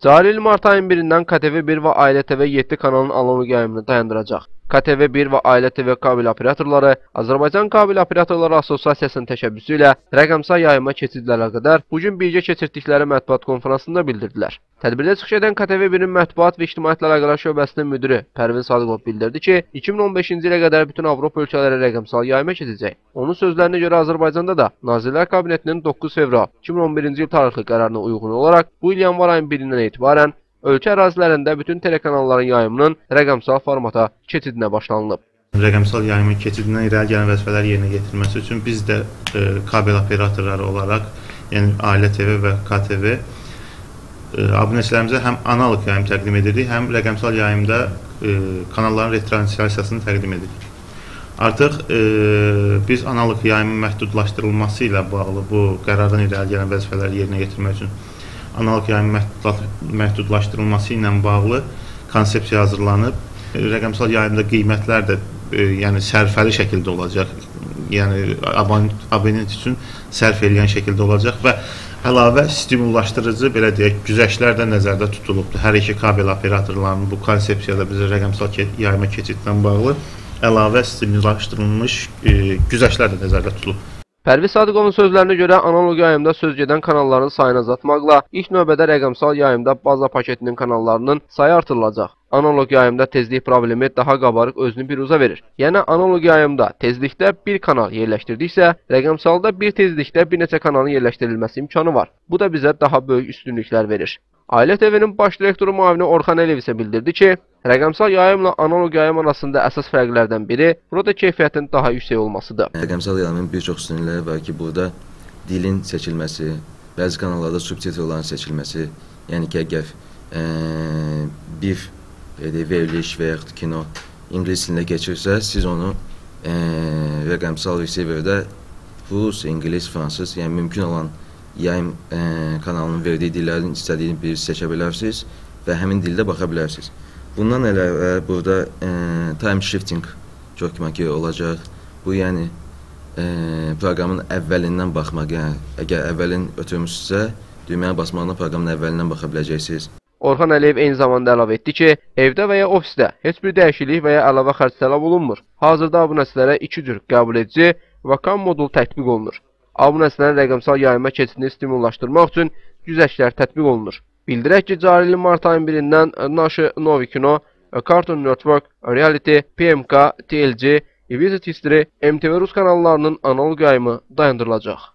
Cari il mart ayının 1-dən KTV1 və Ailə TV 7 kanalının analoq yayımını dayandıracaq. KTV1 və Ailə TV kabel operatorları Azərbaycan Kabel Operatorları Assosiasiyasının təşəbbüsü ilə rəqəmsal yayıma keçidlə əlaqədar bu gün birgə keçirdikləri mətbuat konfransında bildirdilər. Tədbirdə çıxış edən KTV1-in mətbuat və ictimaiyyətlə əlaqələr şöbəsinin müdiri Pərvin Sadıqov bildirdi ki, 2015-ci ilə qədər bütün Avropa ölkələri rəqəmsal yayıma keçəcək. Onun sözlərinə görə Azərbaycanda da Nazirlər Kabinetinin 9 fevral 2011-ci il tarixli qərarına uyğun olaraq bu il yanvar ayının 1-dən etibarən ölkə ərazilərində bütün telekanalların yayımının rəqəmsal formata keçidinə başlanılıb. Rəqəmsal yayımın keçidindən irəli gələn vəzifələri yerinə yetirməsi üçün biz də kabel operatorları olaraq, yəni Ailə TV və KTV abunəçilərimizə həm analoq yayım təqdim edirik, həm rəqəmsal yayımda kanalların retranslyasiyasını təqdim edirik. Artıq biz analoq yayımın məhdudlaşdırılması ilə bağlı bu qərardan irəli gələn vəzifələri yerinə yetirmək üçün analoq yayımın məhdudlaşdırılması ilə bağlı konsepsiya hazırlanıb. Rəqəmsal yayımda qiymətlər də yəni sərfəli şəkildə olacaq. Yəni abonent üçün sərf eləyən şəkildə olacaq və əlavə stimullaşdırıcı, belə deyək, güzəştlər də nəzərdə tutulubdur. Hər iki kabel operatorlarının bu konsepsiyada bizə rəqəmsal yayıma keçidlə bağlı əlavə stimullaşdırılmış güzəştlər də nəzərdə tutulub. Pərviz Sadıqovun sözlərinə görə analoq yayımda söz gedən kanalların sayını azaltmaqla ilk növbədə rəqəmsal yayımda baza paketinin kanallarının sayı artırılacaq. Analoq yayımda tezlik problemi daha qabarıq özünü biruzə verir. Yəni analoq yayımda tezlikdə bir kanal yerləşdirdiksə, rəqəmsalda bir tezlikdə bir neçə kanalın yerləşdirilməsi imkanı var. Bu da bizə daha böyük üstünlüklər verir. Ailə TV-nin baş direktoru müavini Orxan Əliyev isə bildirdi ki, rəqəmsal yayımla analoq yayım arasında əsas fərqlərdən biri burada keyfiyyətin daha yüksək olmasıdır. Rəqəmsal yayımın bir çox üstünlükləri var ki, burada dilin seçilməsi, bəzi kanallarda subtitrların seçilməsi, yəni ki, əgər bir veriliş və yaxud kino ingilis dilində keçirsə, siz onu rəqəmsal receiverdə rus, ingilis, fransız, yəni mümkün olan yayım kanalının verdiyi dillərin istədiyini bir seçə bilərsiniz və həmin dildə baxa bilərsiniz. Bundan əlavə burada time shifting çox güman ki olacaq. Bu yəni proqramın əvvəlindən baxmaq, yəni əgər əvvəlin ötürmüşsünüzsə, düyməni basmaqla proqramın əvvəlindən baxa biləcəksiniz. Orxan Əliyev eyni zamanda əlavə etdi ki, evdə və ya ofisdə heç bir dəyişiklik və ya əlavə xərc tələb olunmur. Hazırda abunəçilərə iki cür qəbul edici və kam modulu tətbiq olunur. Abunəçilərin rəqəmsal yayıma keçidini stimullaşdırmaq üçün güzəştlər tətbiq olunur. Bildirək ki, cari ilin mart ayının 1-dən Naşı Novi Kino, Cartoon Network, Reality, PMK, TLC, Visit History, MTV Rus kanallarının analoq yayımı dayandırılacaq.